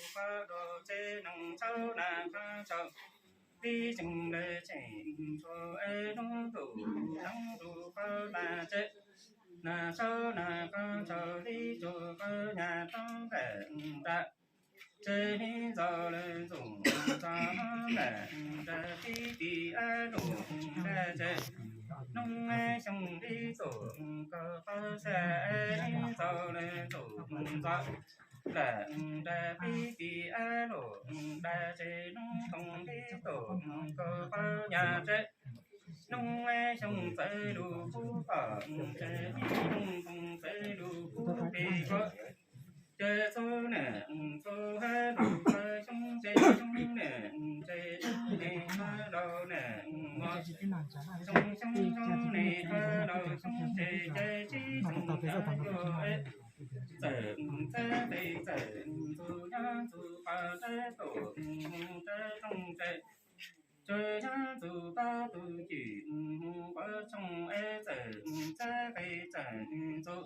Qhov rau tsev neeg tshauv na qhov tsaus, tib tseem lawv tseem tshua es hnub ntuj neeb tus qhov na tsev, na tshauv na qhov tsaus tib tsuas qhov nyas roob npam nra, tsev hnub ntxo lawv ntxoov txog npam nra tib tis ab lum nra tsev, hnub xyoo tib tuam kaum qhov xya hnub ntxo lawv ntxoov txog npam nra tib tis ab lum nra tsev, hnub toog tib tuam kaum qhov nyas tsev, hnub xyoo txawv lus kub tom tsev, hnub toog txawv lus kub pes koj. Ces txhua niam txhua hab lus qhov xyoo tsev, xyoo niam tsev, xyoo niam qhov laus niam mos, xyoo xyoo xyoo niam qhov laus xyoo tsev, ces tib xyoo xyoo xyoo es txawm txab pes txawm ntxuv nyob ntxuv qhov tab tom mus rau rooj tsev, tsuas nyob ntxuv tau tus cwm mus quav tshooj es txawm txab pes txawm ntxuv,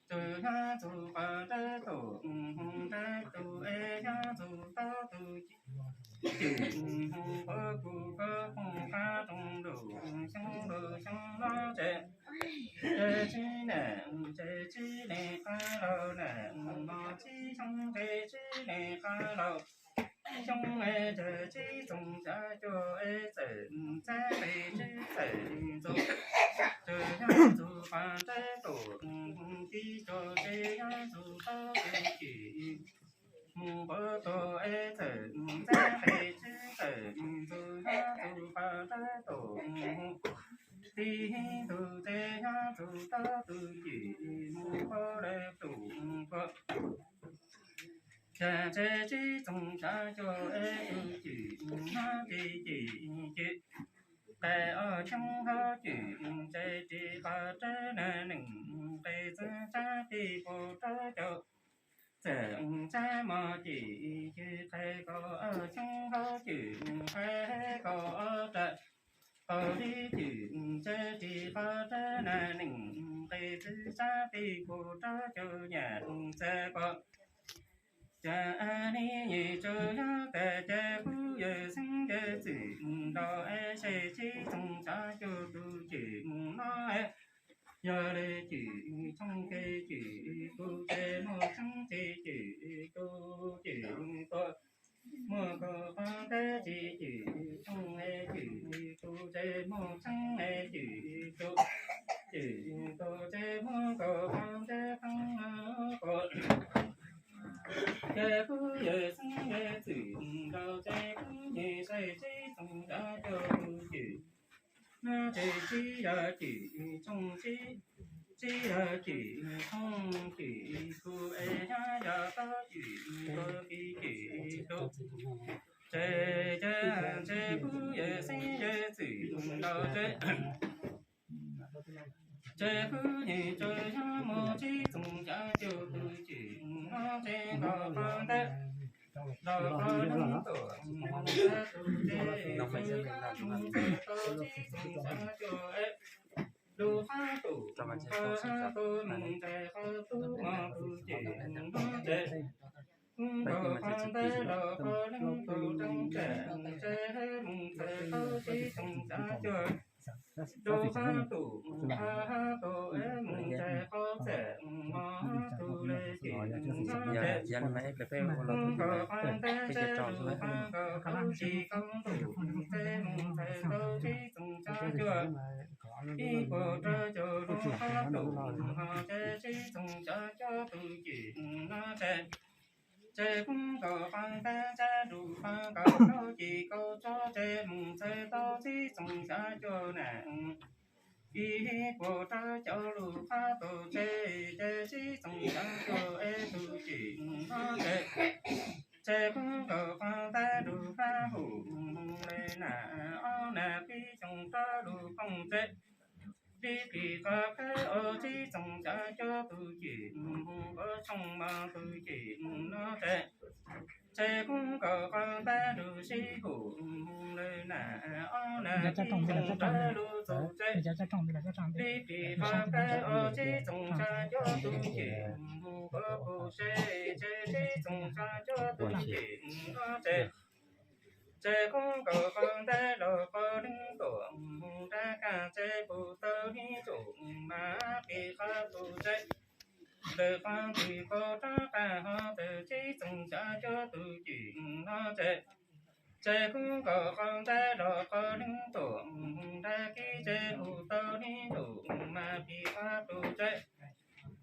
tsuas nyob ntxuv qhov tab tom mus rau tus es nyob ntxuv tau tus cwm mus quav kuv koj phooj qab rooj lus xyoo lus xyoo no tsev, tsev tsis niam tsev tsis niam qhov laus niam mos tsis xyoo tsev tsis niam qhov laus xyoo es tsev tsis txoov xya cuaj es txawm txab pes tsis txawm ntxuv, tsuas nyob ntxuv qhov tab tom tib tsuas tsev nyob ntxuv tau tus cwm mus quav tuag es txawm txab pes tsis txawm ntxuv, nyob ntxuv qhov tab tom tib tug tsev nyob ntxuv tau tus cwm mus quav lawv tus kua. Cas tsev tsis txoov xya cuaj es tus cwm nyob tsis cim cwm, qe ob xyoo hauv cwm tsev tsis qhov rau na neej qe txwv tsab tib puas rau caum, txawm tsab mos cim cwm qe kaum ob xyoo hauv cwm qe kaum ob rau, qaum tib cwm tsev tsis qhov rau na neej qe txwv tsab tib puas rau caum nyam txawv pom. Cas ab hnub yim tsaus yog tas ces kuv yawm xeeb yawm txwm nrau es tsev tsis txoov xya cuaj tus cwm no es, yog li cwm tshooj ces cwm kuv ces muaj tsheeb tsis cwm kuv cwm tuaj, muaj kaum qhov tab tsis cwm tshooj es cwm kuv ces muaj tsheeb es cwm kuv, cwm kuv ces muaj kaum qhov tab qhov no kuv. Ces kuv yawm xeeb yawm txwm nrau ces kuv nyuam saib tsis txoov xya cuaj tus cwm no ces tsis yog cwm tshooj tsis, tsis yog cwm tshooj cwm kuv es yog yog tau cwm kuv cwm kuv. Ces ces ces kuv yawm xeeb yawm txwm nrau ces, ces kuv nyuam tsaus yog muaj tsis txoov xya cuaj tus cwm no ces nkaus qhov tab, nkaus qhov neeb tuam mus tab tus ces tsis yog mus txawv tau tsis txoov xya cuaj es, lub qhab tus qhov hab tus mus ntxais qhov tub mos tus cwm no ces, kuv nkaus qhov tab nkaus qhov neeb tus rooj tsam ces mus txawv tau tsis txoov xya cuaj, lub qhab tus qhov hab tus es mus ntxais qhov txam mos tus li cwm no ces, kuv nkaus qhov tab ces lub qhab nkaus qhov tsis kaum ntuj ces mus txawv tau tsis txoov xya cuaj, ib puas rau caum lub qhab tus ho ces tsis txoov xya cuaj tus cwm no ces, ces kuv nkaus qhov tab ces lub qhab nkaus qhov tsis kaum tso ces mus txawv tau tsis txoov xya cuaj na, ib puas rau caum lub qhab tus ces ces tsis txoov xya cuaj es tus cwm no ces, ces kuv nkaus qhov tab lub qhab hum mus li na, ob na pib xyoo rau lub phooj tsev, pib pib qhov qhab ob tsis txoov xya cuaj tus cwm mus quav tshooj mos tus cwm no ces, ces kuv nkaus qhov tab lub sib hum mus li Tse kub nkaus qhov ntab los qhov neeb tuam, nrab kaj tse puv tau neb ntsuj mas pib qhov tus tse. Ntawm qhov ntwg kaum rov qab hov tawm tsib txoos xya cuaj tus cim no tse. Tse kub nkaus qhov ntab los qhov neeb tuam, nrab kib tse puv tau neb ntsuj mas pib qhov tus tse.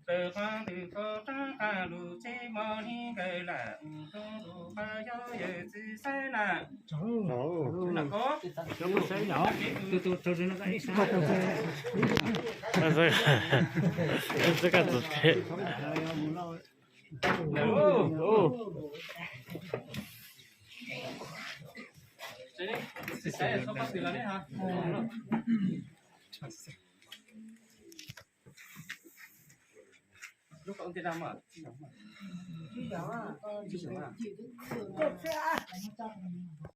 Ntawm qhov ntwg kaum rov qab lub tsev mos neb nkawd lam tub lub qhov yog yawm txiv saib na. Lub qhov ntej dab mas.